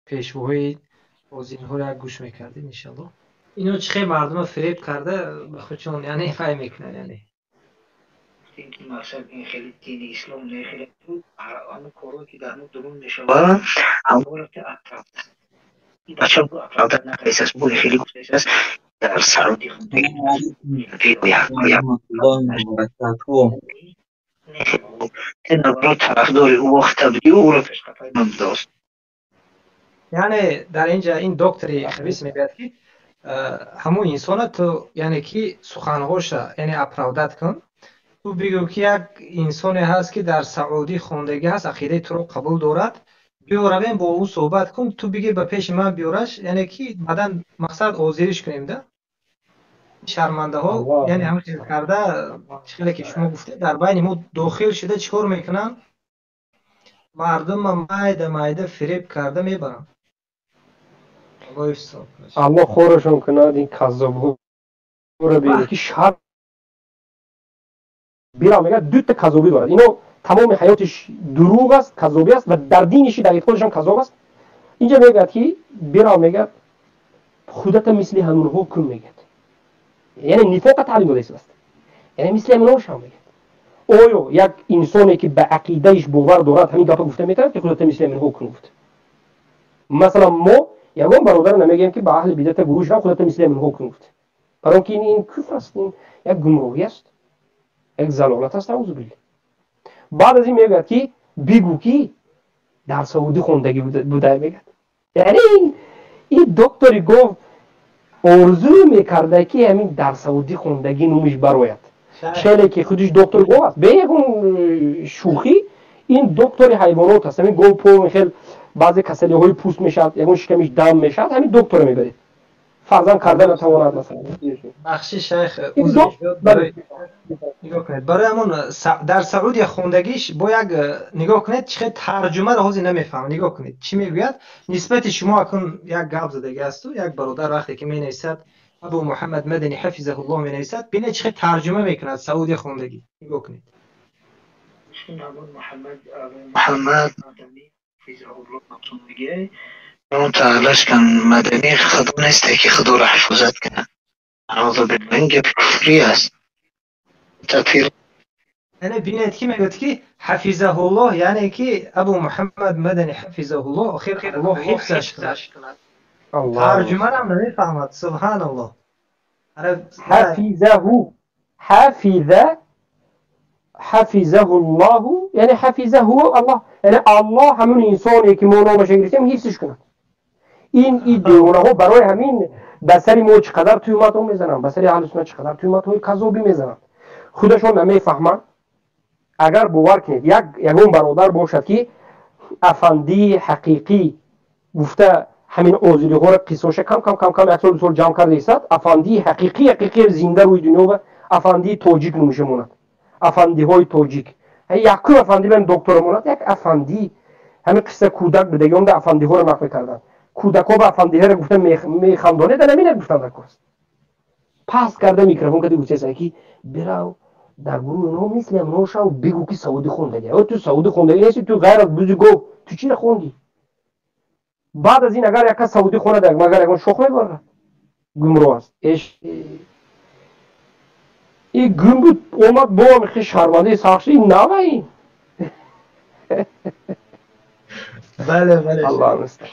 Пешвоҳои озинҳоро як гӯш мекардем, иншаллоҳ. Ино чӣ хел мардума фиреб карда ба худшон, яъне фай мекунанд, яъне. Ки мақсад ин хеле дини ислом не, хеле ҳамон корҳое ки дар мо дурун мешавад, ҳамонро ки ин бача бу оправдат накардааст, бо хеле гуфтааст дар Саудӣ. Тарафдори ӯ вақта будӣ, ӯро пешқафаи ман будааст. Яъне дар инҷа ин доктори хабис мегӯяд, ки ҳамун инсона ту, яъне ки суханҳоша, яъне оправдат кун, ту бигӯ, ки як инсоне ҳаст, ки дар Саудӣ хондагӣ ҳаст, ақидаи туро қабул дорад, биё равем, бо ӯ суҳбат кун, ту бигир, ба пеши ман биёраш, яъне ки баъдан мақсад озириш кунем да. Шармандаҳо, яъне ҳамин хел карда, чӣ хеле ки шумо гуфтед, дар байни мо дохил шуда чӣ кор мекунанд? Мардумма майда майда фиреб карда мебаранд. Аллоҳ хорашон кунад ин каззобҳоро. Бинед, ки шар бира мегӯяд, дута каззобӣ дорад. Ино тамоми ҳаётиш дурӯғ аст, каззобӣ аст ва дар диниши, дар эътиқодашам каззоб аст. Инҷа мегӯяд, ки бира мегӯяд, худата мисли ҳамонҳо кун, мегӯяд, яъне нифоқа таълим дода истодааст, яъне мисли ҳаминҳо шав, мегӯяд. Оё як инсоне, ки ба ақидаиш бовар дорад, ҳамин гапа гуфта метавонад, ки худата мисли ҳаминҳо кун гуфт? Масалан, мо ягон бародар намегӯем, ки ба аҳли бидата гурӯҳ шав, худата мисли ҳаминҳо кун гуфт, барои ки ин куфр аст, ин як гумроҳӣ аст, як залолат аст, аузу биллаҳ. Баъд аз ин мегӯяд, ки бигӯ, ки дар Саудӣ хондагӣ буда, мегӯяд. Яъне ин доктори гов орзу мекарда, ки ҳамин дар Саудӣ хондагӣ номиш барояд, шеле ки худиш доктори гов аст. Бе ягон шӯхӣ, ин доктори ҳайвонот аст. Ҳамин гов по хел баъзе касалиҳои пӯст мешавад, ягон шикамиш дам мешавад, ҳамин докторро мебаред, фарзанд карда натавонад, масалан. Бахши, шайх, нигоҳ кунед, барои ҳамон дар Саудия хондагиш бо як нигоҳ кунед, чӣ хел тарҷумаро ҳозир намефаҳмам. Нигоҳ кунед, чӣ мегӯяд нисбати шумо. Акун як гап задагӣ асту, як бародар вақте ки менависад, Абу Муҳаммад Мадани ҳафизаҳуллоҳ менависад, бинед, чӣ хел тарҷума мекунад Саудия хондагӣ, нигоҳ кунед. Муҳаммад Мадани ҳафизаҳуллоҳ он таълаш кан Мадани худо несте, ки худоро ҳифозат кунад. Аузу биллаҳ, ин гапи куфрӣ аст, такфир. Яъне бинед, ки мегӯяд, ки ҳафизаҳуллоҳ, яъне ки Абу Муҳаммад Мадани ҳафизаҳуллоҳ, охир Аллоҳ ҳифзаш кунад. Тарҷумарам намефаҳмад, субҳаналлоҳ. Ҳафизаҳу, ҳафиза, ҳафизаҳу ллоҳу, яъне ҳафизаҳу Аллоҳ, яъне Аллоҳ ҳамун инсоне, ки мо номаша гирифтем, ҳифзш кунад. Ин девонаҳо барои ҳамин ба сари мо чӣ қадар туҳматҳо мезананд, ба сари аҳли суннат чӣ қадар туҳматҳои казобӣ мезананд, худашон намефаҳманд. Агар бовар кунед, як ягон бародар бошад, ки афандии ҳақиқӣ гуфта ҳамин озириҳоро қиссоша кам кам кам кам як сол, 2 сол ҷамъ карда истад, афандии ҳақиқӣ, ҳақиқӣ зинда рӯи дунё ба афандии тоҷик номиша монад, афандиҳои тоҷик, якум афандӣ бам доктора монад, як афандӣ. Ҳамин қисса кӯдак будаги онда афандиҳоро нақл мекарданд, кӯдакҳо ба афандиҳоро гуфта механдонед, намина гуфтан дар кор паст карда микрофон кади гуфтеса, ки бирав, дар гурӯҳи онҳо мисли ҳамонҳо шав, бигӯ, ки саудӣ хондагӣ. Ту саудӣ хондагӣ нести, ту ғайр аз бузи гов ту чиро хондӣ? Баъд аз ин агар як кас саудӣ хонад, магар ягон шох мебарад? Гумроҳ аст и гум буд, омад бо хи шармандаи сахт шуд. Ин нава ин. Бале, бале. Аллоҳ мустаъан.